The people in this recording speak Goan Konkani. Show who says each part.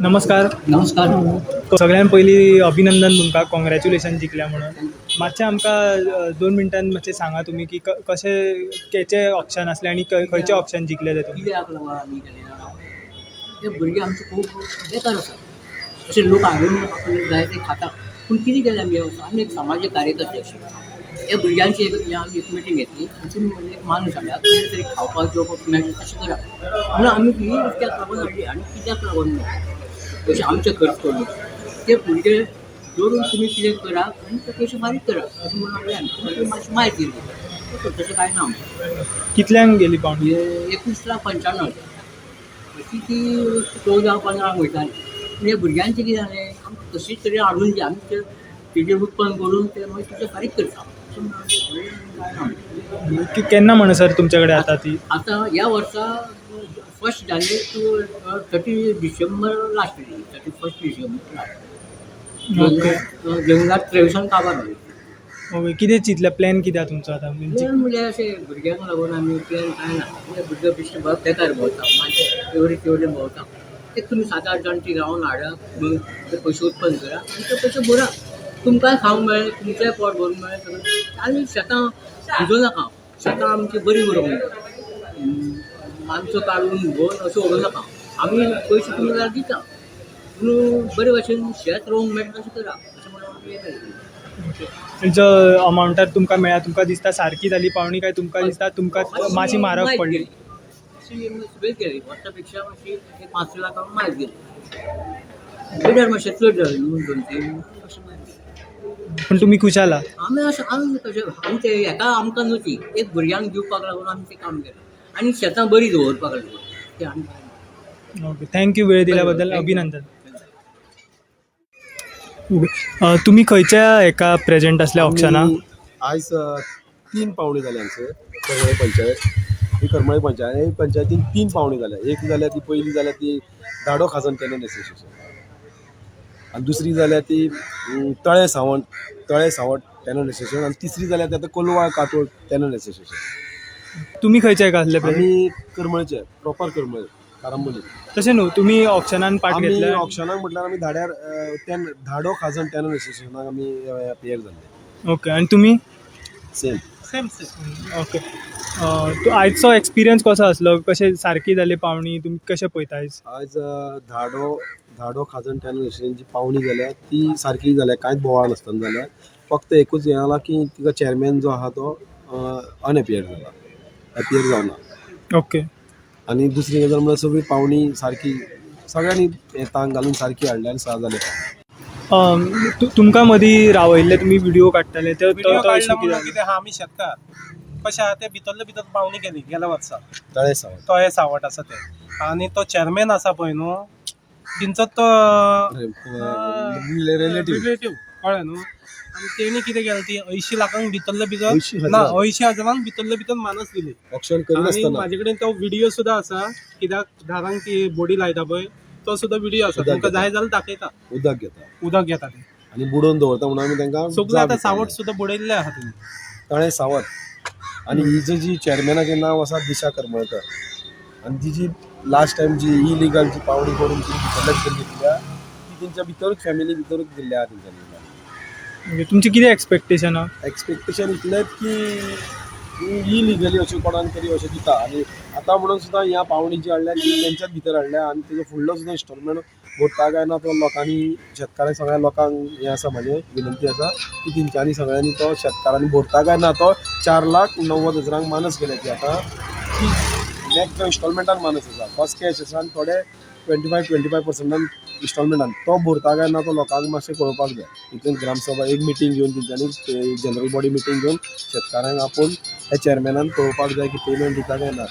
Speaker 1: नमस्कार.
Speaker 2: नमस्कार.
Speaker 1: सगळ्यान पयलीं अभिनंदन तुमकां, कॉंग्रॅच्युलेशन जिखल्या म्हणून. मातशें आमकां 2 मिनटान मातशें सांगा तुमी की कशें केचे ऑक्शन आसलें आनी खंयचें ऑक्शन जिखले ते तुमी?
Speaker 2: कित्याक लागून आमी केलें जाणा? ते भुरगे आमचे खूब बेकार आसा. अशे लोक हाडून आपले जाय ते खाता. पूण कितें केलें आमी ह्या वर्सा, आमी एक समाजीक कार्यकर्ते अशे ह्या भुरग्यांची एक हें आमी एक मिटींग घेतली आनी तुमी म्हणजे एक मानून सांगल्या, कितें तरी खावपाक जेवपाक मेळटा तशें करा म्हणून आमी ही कित्याक लागून हाडली आनी कित्याक लागून न्हू, पयशे आमचे खर्च करून ते भुरगे दवरून तुमी कितें करा आनी ते पयशे फारीक करा अशें म्हणून हाडले आमी. पूण ती मातशी मायज गेली, तशें कांय ना आमचें.
Speaker 1: कितल्यांक गेली पावणी?
Speaker 2: 21,95,000. अशी ती 14-15 वयताली. पूण ह्या भुरग्यांचें कितें जालें, आमकां कशीच तरी हाडून दी, आमी ते तेजेर उत्पन्न करून ते मागीर तुमचें फारीक करता अशें म्हणून कांय ना आमचें.
Speaker 1: केन्ना म्हणसर तुमचे कडेन आता ती?
Speaker 2: आतां ह्या वर्सा फर्स्ट जाले टू 30 डिसेंबर लास्ट, 31 डिसेंबर लास्ट. 2 हजार 23न काबार जाली.
Speaker 1: ओके, कितें चिंतलें, प्लॅन कितें आहा तुमचो आतां म्हणजे?
Speaker 2: प्लॅन म्हणजे अशें भुरग्यांक लागून आमी प्लॅन कांय ना. म्हणजे भुरगे बेश्टे बेकार भोंवता, मातशे एवढे तेवढे भोंवता. एक तुमी सात आठ जाण ती रावन हाडा म्हणून ते पयशे उत्पन्न करा आनी ते पयशे भरा. तुमकांय खावंक मेळ्ळें, तुमचेंय पोट भरूंक मेळ्ळें सगळें. आनी शेतां भिजोवं नाका, शेतां आमची बरीं उरोंक जाय. मानसो काडून भोवन अशें व्हरूं नाका. आमी पयशे तुमकां जाल्यार दिता, पूण बरे भशेन शेत रोवंक मेळटा तशें करा अशें म्हणून आमी हें केलें.
Speaker 1: जो अमावंटार तुमकां मेळ्ळा, तुमकां दिसता सारकी जाली पावणी काय तुमकां दिसता तुमकां मातशी म्हारग पडली?
Speaker 2: मातशी सुबेज गेली. वर्सा पेक्षा मातशी एक 5 लाखांक मायज गेली. बिडर मातशें चड जालें न्हू, दोन तीन अशें मायज गेली.
Speaker 1: पूण तुमी खुशाल आहा?
Speaker 2: आमी अशें आमी कशें आमचे हेका आमकां न्हू ती एक भुरग्यांक दिवपाक लागून आमी तें काम केलें आनी शेतां बरीं दवरपाक लागून तें आमकां.
Speaker 1: ओके, thank you वेळ दिल्या बद्दल.
Speaker 2: Thank you.
Speaker 1: अभिनंदन. तुमी खंयच्या हेका प्रेजेंट आसल्या ऑक्शनाक?
Speaker 3: आमी आयज तीन पावणी जाले आमचे करमळे पंचायत. ही करमळे पंचायत, ही पंचायतीन तीन पावणी जाल्या. एक जाल्या ती पयली जाल्या ती धाडो खाजन टेनंट एसोसिएशन आनी दुसरी जाल्या ती तळे सावंत, तळे सावंत टेनंट एसोसिएशन आनी तिसरी जाल्या ती आतां कोलवाळ काटोळ टेनंट एसोसिएशन.
Speaker 1: तुमी खंयच्या हेका आसले प्रेजेंट?
Speaker 3: आमी करमळचे, प्रॉपर करमळे, कारांबोली.
Speaker 1: तशें न्हू, तुमी ऑक्शनान पार्ट
Speaker 3: आमी
Speaker 1: घेतले?
Speaker 3: ऑक्शनाक म्हटल्यार आमी धाड्यार टेन धाडो खाजन टेनंट एसोसिएशनाक आमी अपियर जाल्ले.
Speaker 1: ओके, आनी तुमी?
Speaker 3: सेम.
Speaker 4: Same same.
Speaker 1: ओके, आयचो एक्सपिरियन्स कसो आसलो? कशें, सारकी जाली पावणी? तुमी कशें पळयता आयज?
Speaker 3: आज धाडो खाजन टेनंट एसोसिएशनची पावणी जाल्या ती सारकी जाल्या, कांयच बोवाळ नासतना जाल्या. फक्त एकूच हें जाला की तिका चॅरमॅन जो आहा तो अनएपियर जाला, एपियर जावना. आनी दुसरी गजाल म्हळ्यार सगळी पावणी सारकी सगळ्यांनी तांक घालून सारकी हाडल्या आनी सा जाले.
Speaker 1: तुमकां मदीं रावयल्ले, तुमी व्हिडिओ काडटाले ते
Speaker 4: व्हिडिओ
Speaker 1: तो
Speaker 4: काडला
Speaker 1: इशू
Speaker 4: म्हणून
Speaker 1: कितें?
Speaker 4: कितें आहा, आमी शेतकार कशें आहा, ते भितरले भितर पावणी केली गेल्या वर्सा.
Speaker 3: तळे सावंत.
Speaker 4: तळे सावट आसा ते आनी तो चॅरमॅन आसा पळय न्हू तेंचो तो
Speaker 3: रिलेटीव.
Speaker 4: रिलेटीव, कळ्ळें न्हू. आनी तेणी कितें केलें, ती 80 लाखांक भितरले भितर
Speaker 3: 80
Speaker 4: ना
Speaker 3: हजार.
Speaker 4: 80 हजारांक भितरले भितर मानस दिली.
Speaker 3: ऑक्शन
Speaker 4: आनी
Speaker 3: करिनासतना.
Speaker 4: म्हाजे कडेन तो व्हिडिओ सुद्दां आसा, कित्याक दारांक ती बोडी लायता पळय तो सुद्दां व्हिडिओ आसा.
Speaker 3: उदक
Speaker 4: तुमकां
Speaker 3: घेता.
Speaker 4: जाय जाल्यार दाखयता.
Speaker 3: उदक घेता.
Speaker 4: उदक घेता ते.
Speaker 3: आनी बुडोवन दवरता म्हणून आमी तांकां
Speaker 4: सगळें
Speaker 3: जाप
Speaker 4: आतां सावट
Speaker 3: विचारल्या.
Speaker 4: सुद्दां बुडयल्लें आहा तेणी.
Speaker 3: तळे सावत आनी ही जी चॅरमॅनाचें नांव आसा दिशा करमळकर आनी ती जी लास्ट टायम जी इलिगल जी पावणी करून ती भितरल्या भितर घेतल्या ती तेंच्या भितरूच, फॅमिली भितरूच दिल्ली आहा तेंच्यांनी.
Speaker 1: ओके, तुमचें कितें एक्सपेक्टेशन आहा?
Speaker 3: एक्सपेक्टेशन इतलेंच की इलिगली अशें कोणाक तरी अशें दिता आनी आतां म्हणून सुद्दां ह्या पावणी जी हाडल्या ती तेंच्याच भितर हाडल्या आनी तेजो फुडलो सुद्दां इन्स्टॉलमेंट भरता काय ना तो लोकांनी, शेतकारांक, सगळ्या लोकांक हें आसा, म्हाजें विनंती आसा की तेंच्यांनी सगळ्यांनी तो शेतकारांनी भरता काय ना तो 4,90,000 मानस केल्या ती आतां ती नेक्स्ट जो इन्स्टॉलमेंटान मानस आसा, फर्स्ट कॅश आसा आनी थोडे 25 25 पर्संटान इन्स्टॉलमेंटान तो भरता काय ना तो लोकांक मातशें कळोवपाक जाय. इतल्यान ग्रामसभा एक मिटींग घेवन तेंच्यांनी जनरल बॉडी मिटींग घेवन शेतकारांक आपोवन ह्या चॅरमॅनान पळोवपाक जाय की पेमेंट दिता काय ना.